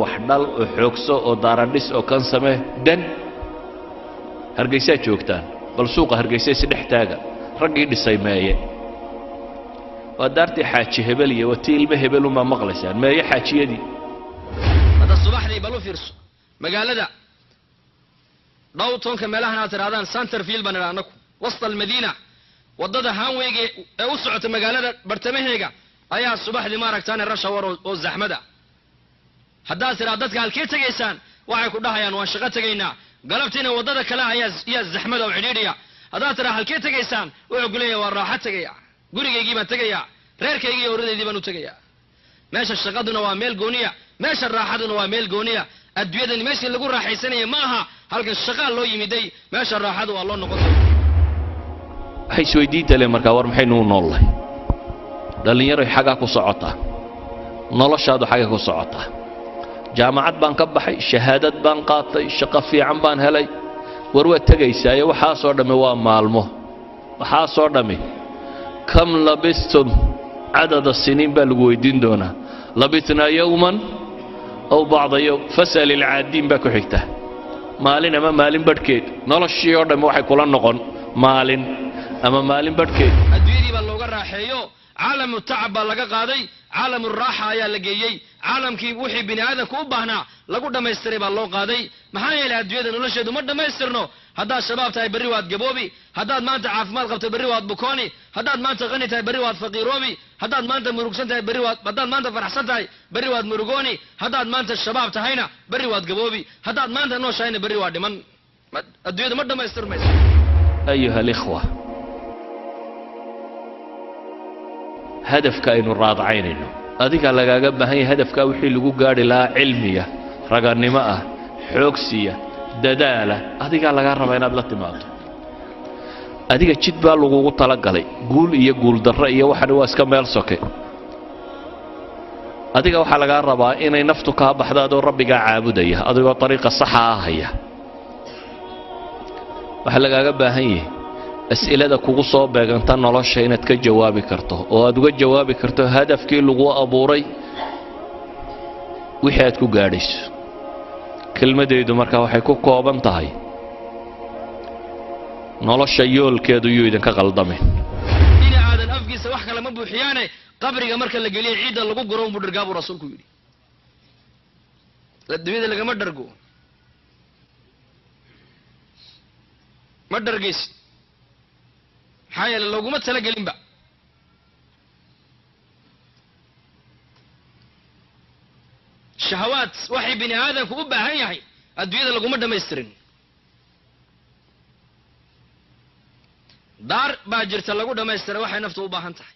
wax dhal oo xoogso oo daaradhis oo kan samee dan Hargeysaa joogtaan bal suuqa Hargeysa is dhex taaga raggii dhisay meeye waa daartii xaaji hebel iyo waa tii ilmo hebel unbaa maqlaysaan meeye xaajiyadii hadda subaxdii bal u fiirso magaalada dhowtonka meelahan aad tidhahdaan Centerfield baan idhaa annaku wasta almadiina waddada haanweyga ee u socota magaalada bartamaheega ayaa subaxdii maaragtaane rasha war oo zaxmada haddaad tidhaa dadka halkee tegaysaan waxay ku dhahayaan waan shaqo tegaynaa galabtiina waddada kale ayaa iyaa zaxmada oo cidhiidhiya haddaad tidhaa halkee tegaysaan wuxuu ku leeyahay waan raaxo tegaya gurigaygii baan tegayaa reerkaygii iyo oradeydii baan u tegayaa meesha shaqaduna waa meel gooniya meesha raaxaduna waa meel gooniya adduunyadani meeshii lagu raaxaysanaya ma aha halkan shaqaa loo yimiday meesha raaxadu waa loo noqon doonaa waxay isweydiinta le markaa war maxaynu u noollahay dhallinyaroy xagaa ku socotaa noloshaadu xagga ku socotaa jaamacad baan ka baxay shahaadad baan qaatay shaqo fiican baan helay war waad tegaysaaye waxaasoo dhammi waa maalmo waxaasoo dhammi kam labistum cadada siniin baa lagu weydiin doonaa labitnaa yowman aw bacda yowm fas'al ilcaadiin baa ku xigta maalin ama maalin badhkeed noloshii oo dhammi waxay kula noqon maalin ama maalin badhkeed adduunyadii baa looga raaxeeyo caalamu tacab baa laga qaaday caalamu raaxa ayaa la geeyey caalamkii wixii bini aadamku u baahnaa lagu dhammaystiray baa loo qaaday maxaa yeelay adduunyada nolosheedu ma dhammaystirno haddaad shabaab tahay berri waad gaboobi haddaad maanta caafimaad qabto berri waad bukooni haddaad maanta qani tahay berri waad faqiiroobi haddaad maanta murugsan tahay berri waad haddaad maanta faraxsan tahay berri waad murugooni haddaad maanta shabaab tahayna berri waad gaboobi haddaad maanta nooshahayna berri waad dhiman adduunyadu ma dhammaystirmayso ayuha alikhwa hadafka aynu raadacaynayno adiga lagaaga baahan yahay hadafkaa wixii lagu gaadhi lahaa cilmiya raganimo ah xoogsiya dadaala adigaa lagaa rabaa inaad la timaado adiga jid baa lagugu talagalay guul iyo guuldarro iyo waxani waa iska meel soke adiga waxaa lagaa rabaa inay naftu kaa baxdo adoo rabbigaa caabudaya adigoo dariiqa saxa ah haya waxaa lagaaga baahan yahay as'ilada kugu soo beeganta nolosha inaad ka jawaabi karto oo aad uga jawaabi karto hadafkii lagu abuuray wixii aad ku gaadhayso kelmadaydu markaa waxay ku kooban tahay nolosha yoolkeedu yuu idinka qaldamin bini aadan afkiisa wax kale ma buuxiyaane qabriga marka la geliyo ciidda lagu guro unbuu dhargaa buu rasuulku yidhi adduunyada lagama dhargo ma dhargaysid maxaa yeele looguma talagelinba shahawaad waxay bini aadamku u baahan yahay adduunyada laguma dhammaystirin daar baa jirta lagu dhammaystira waxay naftu u baahan tahay